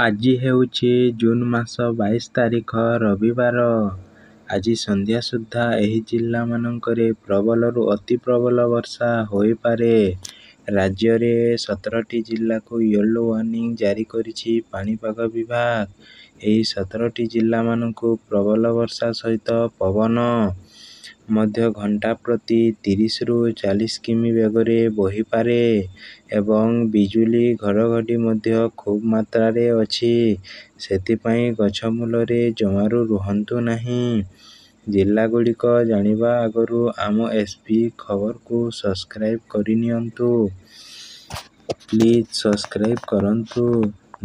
ଆଜି ହେଉଛି ଜୁନ୍ ମାସ 22 ତାରିଖ ରବିବାର। ଆଜି ସନ୍ଧ୍ୟା ସୁଦ୍ଧା ଏହି ଜିଲ୍ଲାମାନଙ୍କରେ ପ୍ରବଳରୁ ଅତି ପ୍ରବଳ ବର୍ଷା ହୋଇପାରେ। ରାଜ୍ୟରେ 17ଟି ଜିଲ୍ଲାକୁ ୟେଲୋ ୱାର୍ଣ୍ଣିଂ ଜାରି କରିଛି ପାଣିପାଗ ବିଭାଗ। ଏହି 17ଟି ଜିଲ୍ଲାମାନଙ୍କୁ ପ୍ରବଳ ବର୍ଷା ସହିତ ପବନ ମଧ୍ୟ ଘଣ୍ଟା ପ୍ରତି 30ରୁ 40 କିମି ବେଗରେ ବହିପାରେ ଏବଂ ବିଜୁଳି ଘଡ଼ଘଡ଼ି ମଧ୍ୟ ଖୁବ୍ ମାତ୍ରାରେ ଅଛି, ସେଥିପାଇଁ ଗଛ ମୂଳରେ ଜମାରୁ ରୁହନ୍ତୁ ନାହିଁ। ଜିଲ୍ଲାଗୁଡ଼ିକ ଜାଣିବା ଆଗରୁ ଆମ ଏସ୍ ବି ଖବରକୁ ସବସ୍କ୍ରାଇବ୍ କରିନିଅନ୍ତୁ। ପ୍ଲିଜ୍ ସବସ୍କ୍ରାଇବ୍ କରନ୍ତୁ।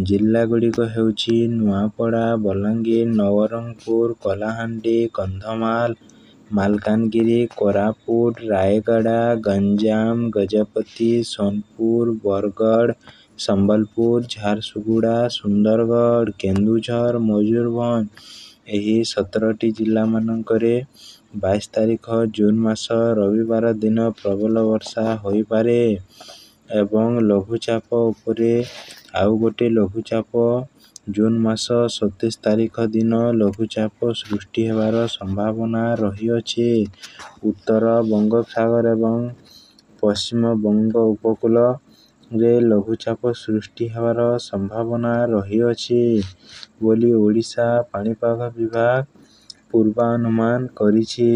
ଜିଲ୍ଲାଗୁଡ଼ିକ ହେଉଛି ନୂଆପଡ଼ା, ବଲାଙ୍ଗୀର, ନବରଙ୍ଗପୁର, କଳାହାଣ୍ଡି, କନ୍ଧମାଳ, ମାଲକାନଗିରି, କୋରାପୁଟ, ରାୟଗଡ଼ା, ଗଞ୍ଜାମ, ଗଜପତି, ସୋନପୁର, ବରଗଡ଼, ସମ୍ବଲପୁର, ଝାରସୁଗୁଡ଼ା, ସୁନ୍ଦରଗଡ଼, କେନ୍ଦୁଝର, ମୟୂରଭଞ୍ଜ। ଏହି 17ଟି ଜିଲ୍ଲାମାନଙ୍କରେ 22 ତାରିଖ ଜୁନ୍ ମାସ ରବିବାର ଦିନ ପ୍ରବଳ ବର୍ଷା ହୋଇପାରେ ଏବଂ ଲଘୁଚାପ ଉପରେ ଆଉ ଗୋଟେ ଲଘୁଚାପ ଜୁନ୍ ମାସ 27 ତାରିଖ ଦିନ ଲଘୁଚାପ ସୃଷ୍ଟି ହେବାର ସମ୍ଭାବନା ରହିଅଛି। ଉତ୍ତର ବଙ୍ଗୋପସାଗର ଏବଂ ପଶ୍ଚିମବଙ୍ଗ ଉପକୂଳରେ ଲଘୁଚାପ ସୃଷ୍ଟି ହେବାର ସମ୍ଭାବନା ରହିଅଛି ବୋଲି ଓଡ଼ିଶା ପାଣିପାଗ ବିଭାଗ ପୂର୍ବାନୁମାନ କରିଛି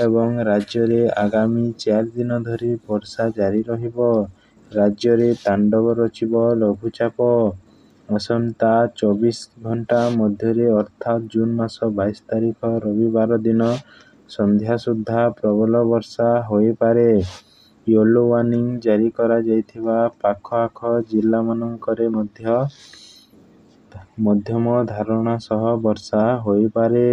ଏବଂ ରାଜ୍ୟରେ ଆଗାମୀ 4 ଦିନ ଧରି ବର୍ଷା ଜାରି ରହିବ। ରାଜ୍ୟରେ ତାଣ୍ଡବ ରଚିବ ଲଘୁଚାପ। ଆସନ୍ତା 24 ଘଣ୍ଟା ମଧ୍ୟରେ ଅର୍ଥାତ୍ ଜୁନ୍ ମାସ 22 ତାରିଖ ରବିବାର ଦିନ ସନ୍ଧ୍ୟା ସୁଦ୍ଧା ପ୍ରବଳ ବର୍ଷା ହୋଇପାରେ। ୟେଲୋ ୱାର୍ଣ୍ଣିଂ ଜାରି କରାଯାଇଥିବା ପାଖଆଖ ଜିଲ୍ଲାମାନଙ୍କରେ ମଧ୍ୟ ମଧ୍ୟମ ଧାରଣା ସହ ବର୍ଷା ହୋଇପାରେ।